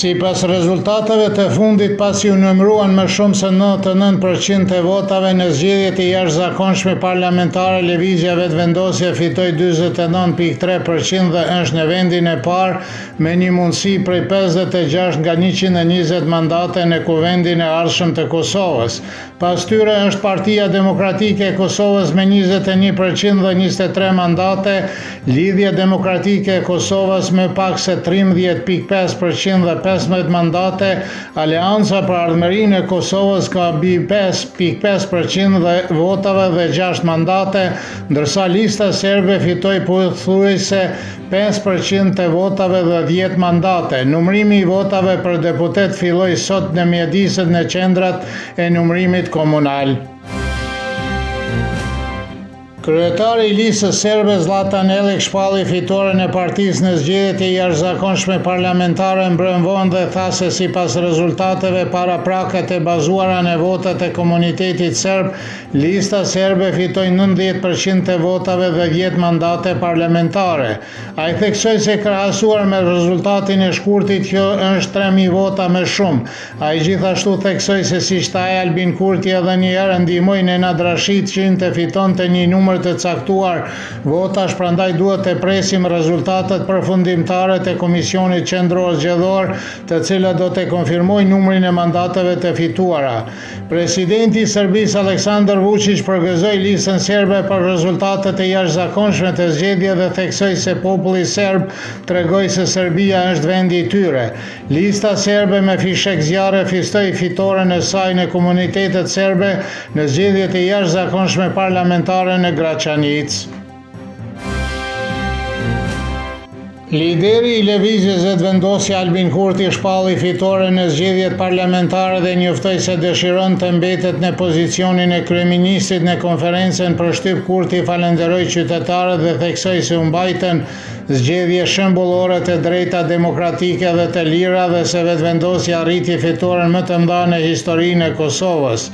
Sipas rezultateve të fundit, pasi u numëruan më shumë se 99 për qind të votave në zgjedhjet e jashtëzakonshme parlamentare, Lëvizja Vetëvendosje fitoi 49.3 për qind dhe është në vendin e parë me një mundësi prej 56 nga 120 mandate në Kuvendin e ardhshëm të Kosovës. Pas tyre është Partia Demokratike e Kosovës me 21 për qind dhe 23 mandate, Lidhja Demokratike e Kosovës më pak se 13.5 për qind dhe 15 mandate, Aleanca për Ardhmërinë e Kosovës ka mbi 5.5 për qind dhe votave dhe 6 mandate, ndërsa Lista Serbe fitoi pothuajse 5 për qind të votave dhe 10 mandate. Numërimi i votave për deputetë filloi sot në mjediset në qendrat e numërimit komunal. Kryetari i Listës Serbe Zllatan Elliq shpalli fitoren e partisë në zgjedhjet e jashtëzakonshme parlamentare mbrëmë vonë dhe tha se sipas rezultateve paraprake të bazuara në votat e komunitetit serb, Lista Serbe fitoi 90 për qind të votave dhe 10 mandate parlamentare. Ai theksoi se krahasuar me rezultatin e shkurtit kjo është 3000 vota më shumë. Ai gjithashtu theksoi se siç tha ai Albin Kurti edhe një herë ndihmoi Nenad Rashiqin të fitonte një numër të caktuar votash prandaj duhet të presim rezultatet përfundimtare të Komisionit Qendror Zgjedhor të cilat do të konfirmojnë numrin e mandateve të fituara. Presidenti i Serbisë Aleksandar Vuçiq përgëzoi Listën Serbe për rezultatet e jashtëzakonshme të zgjedhjeve dhe theksoi se populli serb tregoi se Serbia është vendi i tyre. Lista Serbe me fishekzjarre festoi fitoren e saj në komunitetet serbe në zgjedhjet e jashtëzakonshme parlamentare në Graçanicë. Lideri i Lëvizjes Vetëvendosje Albin Kurti shpalli fitoren në zgjedhjet parlamentare dhe njoftoi se dëshiron të mbetet në pozicionin e kryeministrit në konferencën për shtyp Kurti falënderoi qytetarët dhe theksoi se u mbajtën Zgjedhje shembullore të drejta, demokratike dhe të lira dhe se Vetëvendosja arriti fitoren më të mëdha në historinë e Kosovës.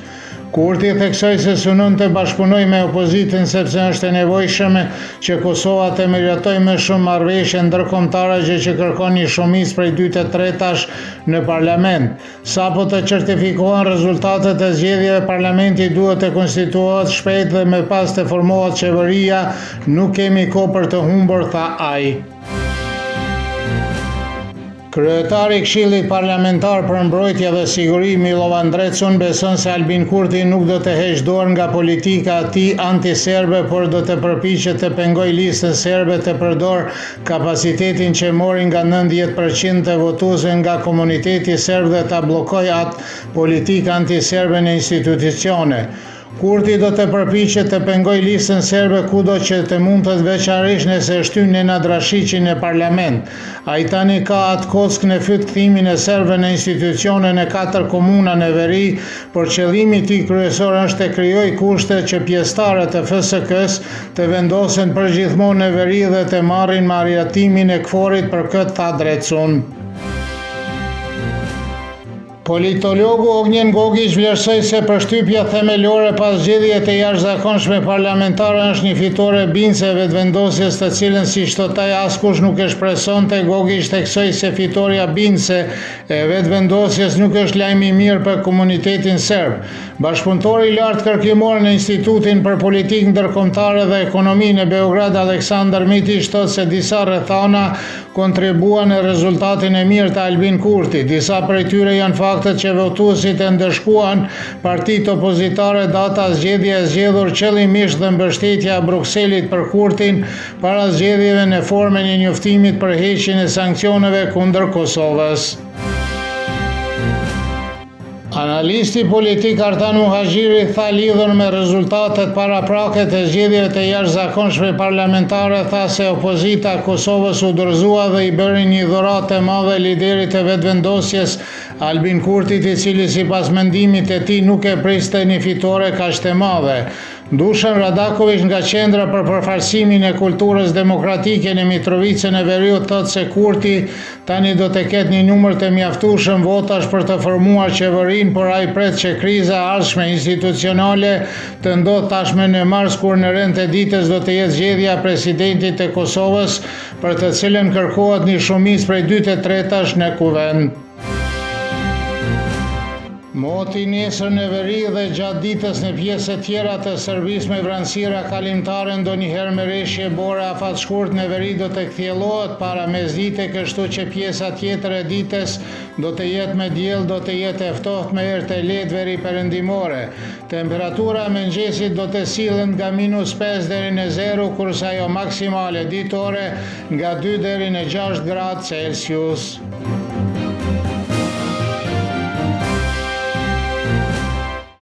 Kurti theksoi se synon të bashkëpunojë me opozitën sepse është e nevojshme që Kosova të miratojë më shumë marrëveshje ndërkombëtare gjë që kërkon një shumicë prej dy të tretash në parlament. Sapo të certifikohen rezultatet e zgjedhjeve, parlamenti duhet të konstituohet shpejt dhe më pas të formohet qeveria, nuk kemi kohë për të humbur, tha ai. Kryetari i Këshillit Parlamentar për Mbrojtje dhe Siguri, Milovan Drecun, beson se Albin Kurti nuk do të heqë dorë nga politika e tij antiserbe, por do të përpiqet të pengojë listën serbe të përdorë kapacitetin që mori nga 90 për qind të votuesve nga komuniteti serb dhe ta bllokojë atë politikë antiserbe në institucione. Kurti do të përpiqet të pengojë listën serbe kudo që të mundet veçanërisht nëse e shtyn Nenad Rashiqin në parlament. Ai tani ka atë kockë në fyt kthimin e serbëve në institucione në katër komuna në veri, por qëllimi i tij kryesor është të krijojë kushte që pjesëtarët e FSK-së të vendosen përgjithmonë në veri dhe të marrin miratimin e KFOR-it për këtë, tha Drecun. Politologu Ognjen Gogiq vlerësoi se përshtypja themelore pas zgjedhjeve të jashtëzakonshme parlamentare është një fitore bindëse e Vetëvendosjes të cilën siç thotë ai askush nuk e shpresonte Gogiq theksoi se fitorja bindëse e Vetëvendosjes nuk është lajm i mirë për komunitetin serb. Bashkëpunëtori i lartë kërkimor në Institutin për Politikë Ndërkombëtare dhe Ekonomi në Beograd, Aleksandar Mitiq thotë se disa rrethana kontribuan në rezultatin e mirë të Albin Kurtit. Disa prej tyre janë faktet që votuesit e ndëshkuan partitë opozitare, data e zgjedhje e zgjedhur qëllimisht dhe mbështetja e Brukselit për Kurtin para zgjedhjeve në formën e njoftimit për heqjen e sanksioneve kundër Kosovës. Analisti politik Artan Muhaxhiri tha lidhur me rezultatet paraprake të zgjedhjeve të jashtëzakonshme parlamentare tha se opozita e Kosovës u dorëzua dhe i bëri një dhuratë të madhe liderit të Vetëvendosjes. Albin Kurtit i cili sipas mendimit të tij nuk e priste një fitore kaq të madhe. Dushan Radakoviq nga Qendra për Përforcimin e Kulturës Demokratike në Mitrovicën e Veriut thotë se Kurti tani do të ketë një numër të mjaftueshëm votash për të formuar qeverinë, por ai pret që kriza e ardhshme institucionale të ndodhë tashmë në mars kur në rend të ditës do të jetë zgjedhja e presidentit të Kosovës, për të cilën kërkohet një shumicë prej dy të tretash në Kuvend. Moti nesër në veri dhe gjatë ditës në pjesët tjera të Serbisë me vranësira kalimtare ndonjëherë me reshje bore afatshkurt në veri do të kthjellohet para mesdite kështu që pjesa tjetër e ditës do të jetë me diell do të jetë e ftohtë me erë të lehtë veriperëndimore. Temperatura e mëngjesit do të sillet nga minus 5 deri në 0 kurse ajo maksimale ditore nga 2 deri në 6 gradë Celsius.